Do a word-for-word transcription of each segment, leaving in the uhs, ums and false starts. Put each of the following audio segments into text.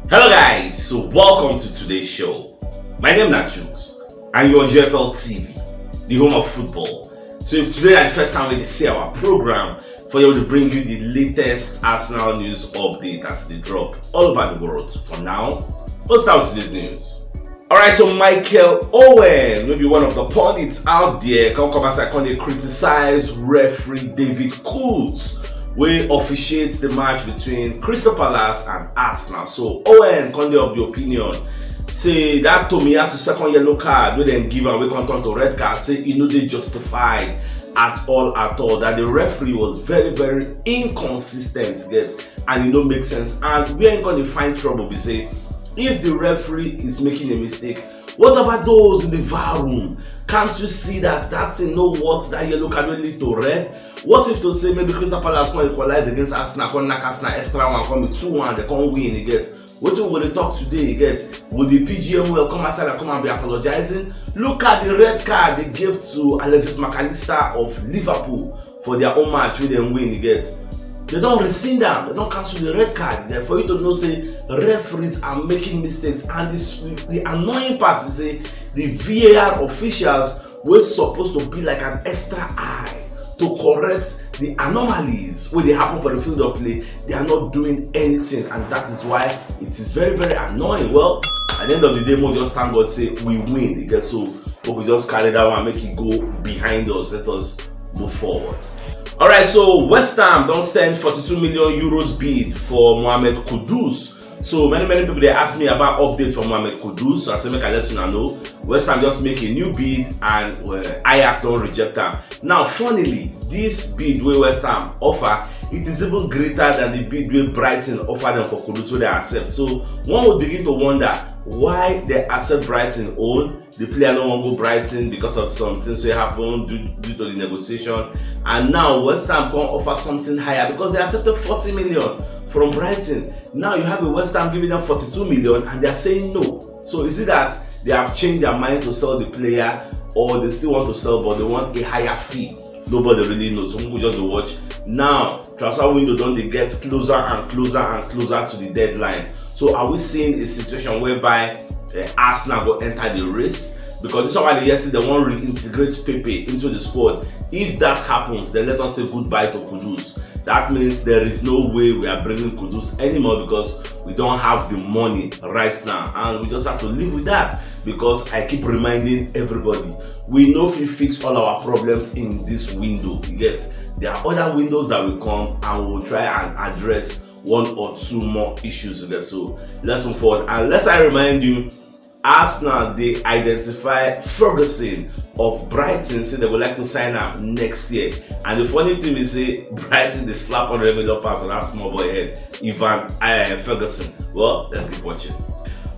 Hello guys, so welcome to today's show. My name na Chooks and you're on G F L T V, the home of football. So if today na the first time wey you dey see our program, for here we dey bring you the latest Arsenal news update as e dey drop all over the world. For now, let's start with today's news. Alright, so Michael Owen, wey be one of the pundits out there, come come outside come dey criticize referee David Coots, wey officiates the match between Crystal Palace and Arsenal. So Owen come dey of the opinion say that Tomiyasu second yellow card wey dem give am, wey come turn to red card, say e no dey justified at all at all, that the referee was very very inconsistent, get, and e no make sense. And where e come dey find trouble be say, if the referee is making a mistake, what about those in the V A R room? Can't you see that that thing no worth that yellow card wey lead to red? What if to say maybe Crystal Palace come equalize against Arsenal, come knack Arsenal extra one, come be two one, dem come win, you get? Wetin we go dey talk today, you get? Will the P G M O L come outside and come and be apologizing? Look at the red card they gave to Alexis Mac Allister of Liverpool for their own match wey dem win, you get? Dem don rescind am, dem don cancel the red card. Then for you to know say referees are making mistakes, and this, the annoying part be say the V A R officials wey suppose to be like an extra eye to correct the anomalies wey dey happen for the field of play, they are not doing anything, and that is why it is very very annoying. Well, at the end of the day, mo just thank God say we win, you get? So we go just carry that one, make it go behind us, let us move forward. Alright, so West Ham don send forty-two million euros bid for Mohamed Kudus. So many many people dey ask me about updates for Mohamed Kudus, so I say make I let una know. West Ham just make a new bid and, uh, Ajax don reject am. Now, funnily, this bid wey West Ham offer, it is even greater than the bid wey Brighton offer them for Kudus wey dem accept. So one would begin to wonder why dem accept Brighton own. The player no wan go Brighton because of some things wey happen due, due to the negotiation, and now West Ham come offer something higher because dem accepted forty million from Brighton. Now you have a West Ham giving them forty-two million and they are saying no. So is it that they have changed their mind to sell the player, or they still want to sell but they want a higher fee? Nobody really knows. So people just dey watch. Now transfer window don dey get closer and closer and closer to the deadline. So are we seeing a situation whereby, uh, Arsenal go enter the race? Because this one wey I dey hear say dem wan reintegrate Pepe into the squad. If that happens, then let us say goodbye to Kudus. That means there is no way we are bringing Kudus anymore because we don't have the money right now, and we just have to live with that. Because I keep reminding everybody, we no fit fix all our problems in this window. You get? There are other windows that will come, and we will try and address one or two more issues there. So let's move forward. And let's I remind you, Arsenal dey identify Ferguson of Brighton, say they would like to sign am next year. And the funny thing is say Brighton dey slap hundred million pounds for that small boy head, Ivan, uh, Ferguson. Well, let's keep watching.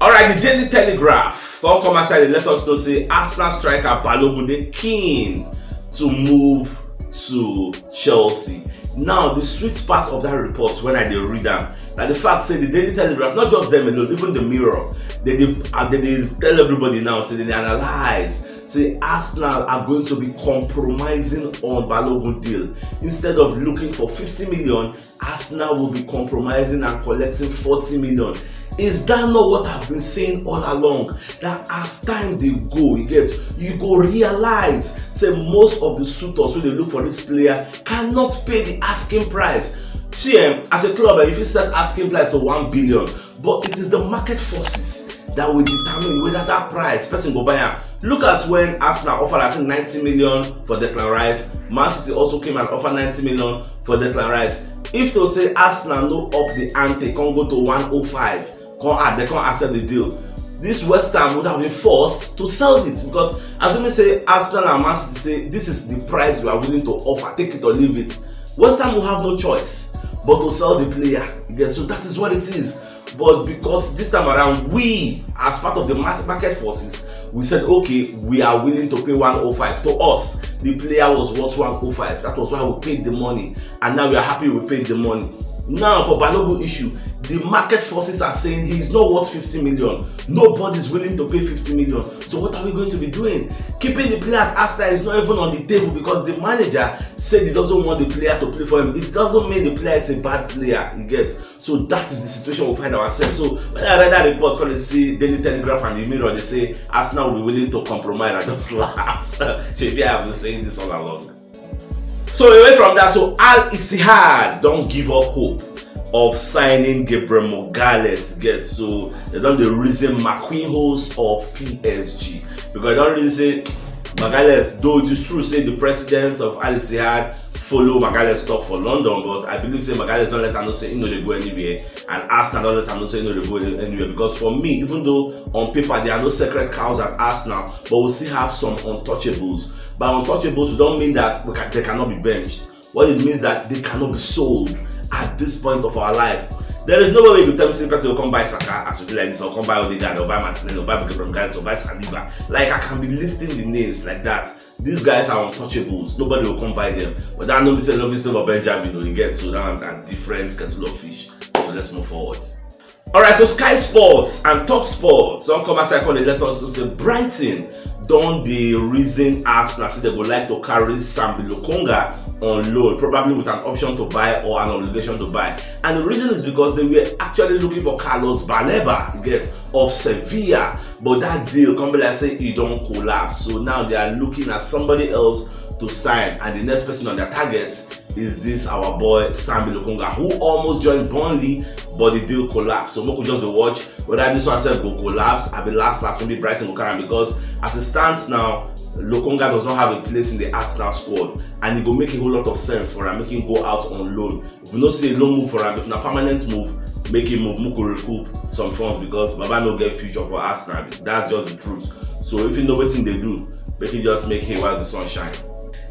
Alright, the Daily Telegraph come come outside dey let us know say Arsenal striker Balogun dey keen to move to Chelsea. Now the sweet part of that report, when I dey read am, na the fact say the Daily Telegraph, not just them alone, even the Mirror, they dey, uh, they dey tell everybody now say they dey analyze say Arsenal are going to be compromising on Balogun deal. Instead of looking for fifty million, Arsenal will be compromising and collecting forty million. Is that not what I've been saying all along? That as time dey go, you get, you go realize say most of the suitors wey dey look for this player cannot pay the asking price. See, um, as a club, eh, you fit set asking price to one billion, but it is the market forces that will determine whether that price person go buy am. Look at when Arsenal offer, I think, ninety million for Declan Rice. Man City also came and offer ninety million for Declan Rice. If to say Arsenal no up the ante, come go to one oh five, come add, they come accept the deal, this West Ham would have been forced to sell it, because as we say, Arsenal and Man City say this is the price we are willing to offer, take it or leave it. West Ham will have no choice but to sell the player. You get? So that is what it is. But because this time around, we, as part of the mar-, market forces, we said, okay, we are willing to pay one oh five. To us, the player was worth one oh five. That was why we paid the money. And now we are happy we paid the money. Now, for Balogun issue, The market forces are saying he's not worth fifty million. Nobody's willing to pay fifty million. So what are we going to be doing? Keeping the player at Arsenal is not even on the table because the manager said he doesn't want the player to play for him. It doesn't mean the player is a bad player, he gets. So that is the situation we find ourselves. So when I read that report, when they see Daily Telegraph and the Mirror, they say Arsenal will be willing to compromise. I just laugh. Maybe I have been saying this all along. So away from that, so Al Ittihad don't give up hope of signing Gabriel Magalhaes get. So they don't the reason Marquinhos of P S G because they don't really say Magalhaes, though it is true say the president of Al Ittihad follow Magalhaes talk for London, but I believe say Magalhaes don't let am know say he no dey go anywhere, and Arsenal don't let am know say he no dey go anywhere. Because for me, even though on paper there are no sacred cows at Arsenal, but we still have some untouchables. By untouchables, we don't mean that we can, they cannot be benched. What it means that they cannot be sold at this point of our life. There is no way you tell me say person will come buy Saka as we do like this, or come buy Odegaard, or buy Martinelli, or buy Gabriel Magalhaes, or buy Saliba. Like, I can be listing the names like that. These guys are untouchables. Nobody will come buy them. But that no be say no fit stay for Benjamin, you get. So now I'm a different kettle of fish. So let's move forward. All right, so Sky Sports and Talk Sports don't come outside come dey let us know say Brighton don dey reason Arsenal say they go like to carry Sambi Lokonga on loan, probably with an option to buy or an obligation to buy. And the reason is because they were actually looking for Carlos Baleba, you get, of Sevilla, but that deal come be like say e don collapse. So now they are looking at somebody else to sign, and the next person on their target is this our boy Sambi Lokonga, who almost joined Burnley, but the deal collapsed. So make we just dey watch whether this one sef go collapse. I be last last maybe Brighton go carry am because as it stands now, Lokonga does not have a place in the Arsenal squad, and it go make a whole lot of sense for am make him go out on loan. If we no see a loan move for am, if na permanent move, make him move, make we recoup some funds because Baba no get future for Arsenal. That's just the truth. So if you know wetin dey do, make you just make hay while the sun shine.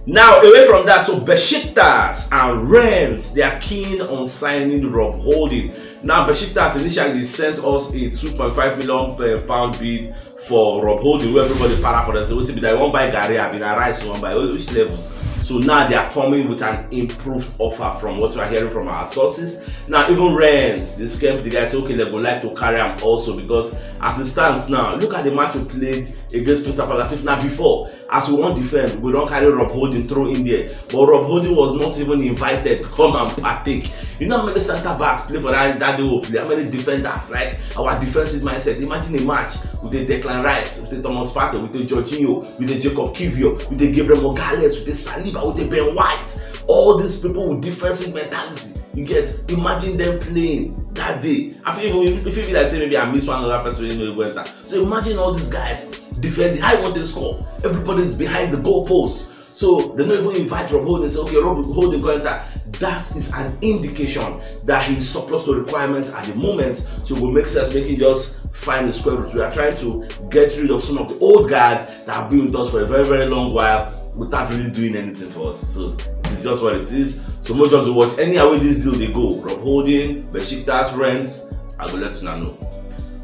Now, away from that, so Besiktas and Rennes, they are keen on signing Rob Holding. Now, Besiktas initially sent us a two point five million pound bid for Rob Holding, where everybody para for them. So wetin be that? You wan buy Gary, I been arise, you wan buy which levels? So now they are coming with an improved offer from what we are hearing from our sources. Now, even Rennes, they scam the guy, say, okay, they go like to carry am also because as it stands now, look at the match we played against Crystal Palace. If not before, as we wan defend, we don carry Rob Holding throw in there. But Rob Holding was not even invited to come and partake. You know how many centre back play for that, that day we play? How many defenders? Like, our defensive mindset. Imagine a match with a Declan Rice, with a Thomas Partey, with a Jorginho, with a Jacob Kivior, with a Gabriel Magalhaes, with a Saliba, with a Ben White. All these people with defensive mentality. You get, imagine them playing that day. I feel even if you feel like say maybe I miss one other person wey no even enter. So imagine all these guys defending. How you want to score? Everybody's behind the goalpost. So they no even invite Rob Holding, say, okay, Rob Holding go enter. That is an indication that he is surplus to requirements at the moment. So it will make sense, make him just find the square root. We are trying to get rid of some of the old guard that have been with us for a very, very long while without really doing anything for us. So it's just what it is. So most just watch anyhow wey this deal dey go. Rob Holding, Besiktas, Rennes, I go let una know.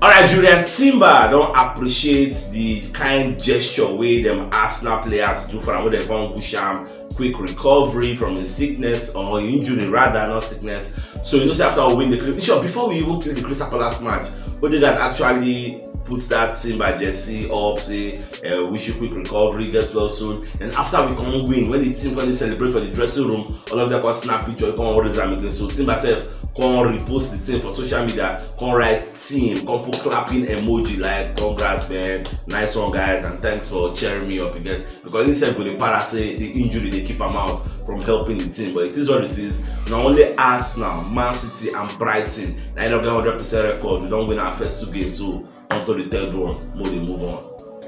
All right, Jurrien Timber don appreciate the kind gesture wey dem Arsenal players do for am, wey dem come wish am quick recovery from his sickness or injury rather, not sickness. So you know say after we win the Crystal, sure, before we even play the Crystal Palace match, Odegaard actually put that Timber jersey up, say, uh, wish you quick recovery, get well soon. And after we come win, when the team come dey celebrate for the dressing room, all of them come snap picture, come raise am again. So Timber sef come repost the thing for social media, come write team, come put clapping emoji like, congrats man, nice one guys, and thanks for cheering me up, you get. Because he sef go dey para say the injury dey keep am out from helping the team, but it is what it is. Na only Arsenal, Man City and Brighton na im don get hundred percent record. We don win our first two games, so on to the third one, make we dey move on.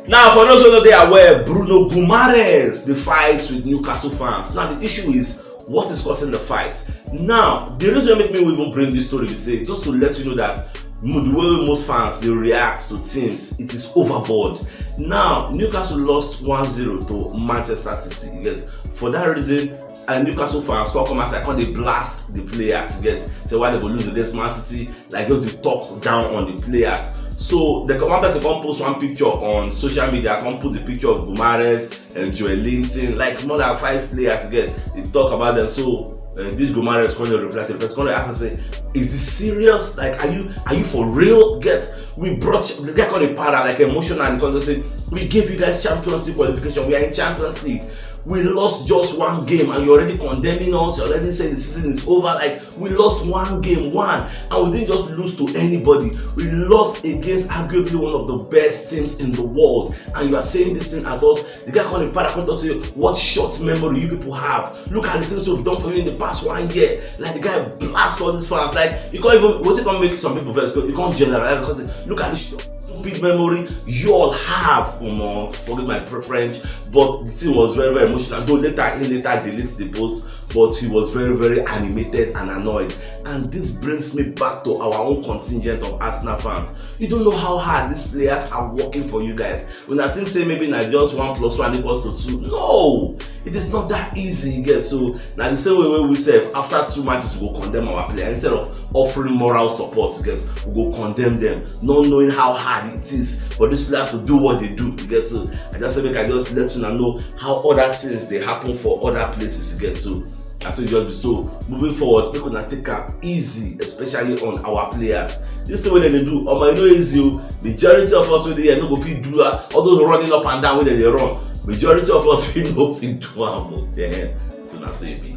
Now, for those who no dey aware, Bruno Guimaraes dey fight with Newcastle fans. Now the issue is, what is causing the fight? Now the reason wey make me even bring this story be say just to let you know that mo- the way most fans dey react to teams, it is overboard. Now Newcastle lost one zero to Manchester City. You get, for that reason, and Newcastle fans come come outside, come dey blast the players. You get, say why they go lose against Man City, like just dey talk down on the players. So the one person come post one picture on social media, come put the picture of Guimaraes and Joelinton, like more than five players, you get, dey talk about them. So uh, this Guimaraes come dey reply to the person, come dey ask am say, Is this serious? Like, are you are you for real? Get we brought the guy called a para, like, emotional, because they say we gave you guys Champions League qualification. We are in Champions League. We lost just one game, and you're already condemning us. You're already saying the season is over. Like, we lost one game, one, and we didn't just lose to anybody. We lost against arguably one of the best teams in the world, and you are saying this thing at us. The guy called a para come to say, "What short memory you people have? Look at the things we've done for you in the past one year." Like, the guy blast all these fans. Like, you can't even, what you can make some people first, you can't generalize, because look at the short, stupid memory you all have. Omo, forgive my pre- French, but the thing was very, very emotional. Though later, he later deletes the post, but he was very, very animated and annoyed. And this brings me back to our own contingent of Arsenal fans. You don't know how hard these players are working for you guys. When I think say maybe not just one plus one equals to two. No, it is not that easy, you get. So now the same way we say, after two matches, we go condemn our player. Instead of offering moral support, you get, we go condemn them, not knowing how hard it is for these players to do what they do, you get. So I just say, make I just let you know how other things they happen for other places, you get. So that's what just be. So moving forward, people na take am easy, especially on our players. This thing wey dem dey do, omo, e no easy o. Majority of us wey dey here no go fit do, uh, all those running up and down wey dem dey run. Majority of us fit no fit do am o. Yeah. So na so e be.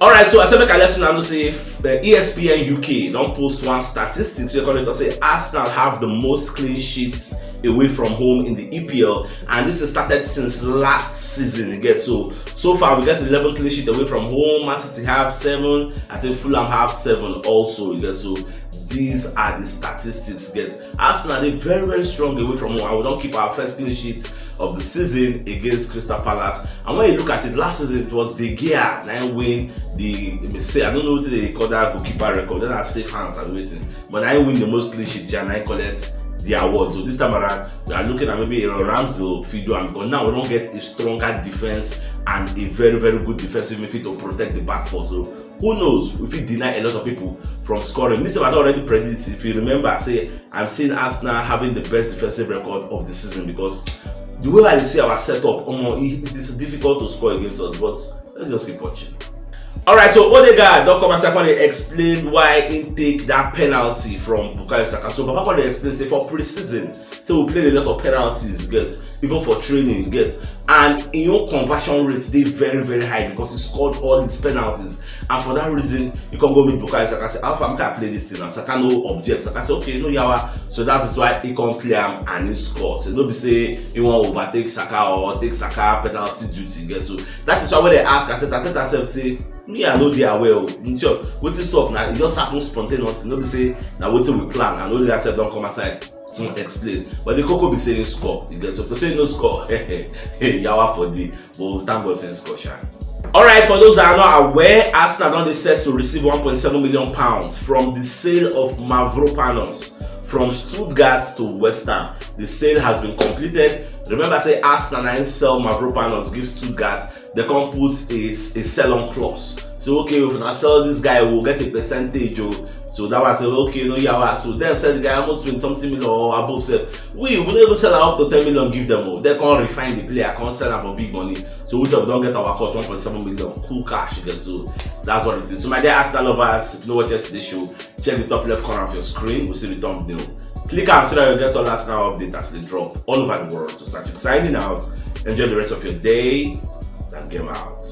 All right, so I say make I let you know say, uh, E S P N U K don post one statistics wey come to say Arsenal have the most clean sheets away from home in the E P L, and this is started since last season. You get, so so far we get eleven clean sheets away from home. Man City have seven. I think Fulham have seven also. You get, so these are the statistics. You get, Arsenal dey very, very strong away from home, and we don keep our first clean sheet of the season against Crystal Palace. And when you look at it, last season it was De Gea na him win the, let me say, I don't know what they call that goalkeeper record. Then I safe hands and waiting, but I win the most clean sheet here and I collect the award. So this time around, we are looking at maybe Aaron Ramsdale fit do am, because now we don get a stronger defense and a very, very good defensive midfield to protect the back four. So who knows? We fit deny a lot of people from scoring. Me sef, I don already predict. If you remember, say I'm seeing Arsenal having the best defensive record of the season, because the way I see our setup, omo, it, it is difficult to score against us. But let's just keep watching. All right, so Odegaard don come outside come dey explain why he take that penalty from Bukayo Saka. So Baba come dey explain say for pre-season, so we played a lot of penalties, get, even for training, get, and him own conversion rate dey very, very high because he scored all his penalties, and for that reason he come go meet Bukayo Saka say, "How far, make I play this thing?" And Saka no object. Saka say, "Okay, no yawa." So that is why he come play am and he score. So no be say he wan overtake Saka or take Saka penalty duty, get. So that is why when they ask Arteta, Arteta sef say, "Me, I no dey aware o. In short, wetin sup na, e just happen spontaneously. No be say na wetin we plan." And Odegaard sef don come outside come explain. But the koko be say he score. You get, so to say no score, yawa for the, but thank God say he score, sha. All right, for those that are not aware, Arsenal don dey set to receive one point seven million pounds from the sale of Mavropanos from Stuttgart to West Ham. The sale has been completed. Remember say Arsenal na him sell Mavropanos give Stuttgart. They come put a, a sell-on clause. So, okay, if una sell this guy, we'll get a percentage o. So that was say, "Okay, no yawa." So dem sell the guy almost twenty something million or above sef. We, we no even sell am up to ten million give them o. They come refine the player, come sell am for big money. So we sef don get our cut, one point seven million. Cool cash, you get. So that's what it is. So my dear Arsenal lovers, if you no watch yesterday show, check the top left corner of your screen. We see the thumbnail. Click am so that you get all Arsenal updates as they drop all over the world. So Sachuk signing out. Enjoy the rest of your day and game out.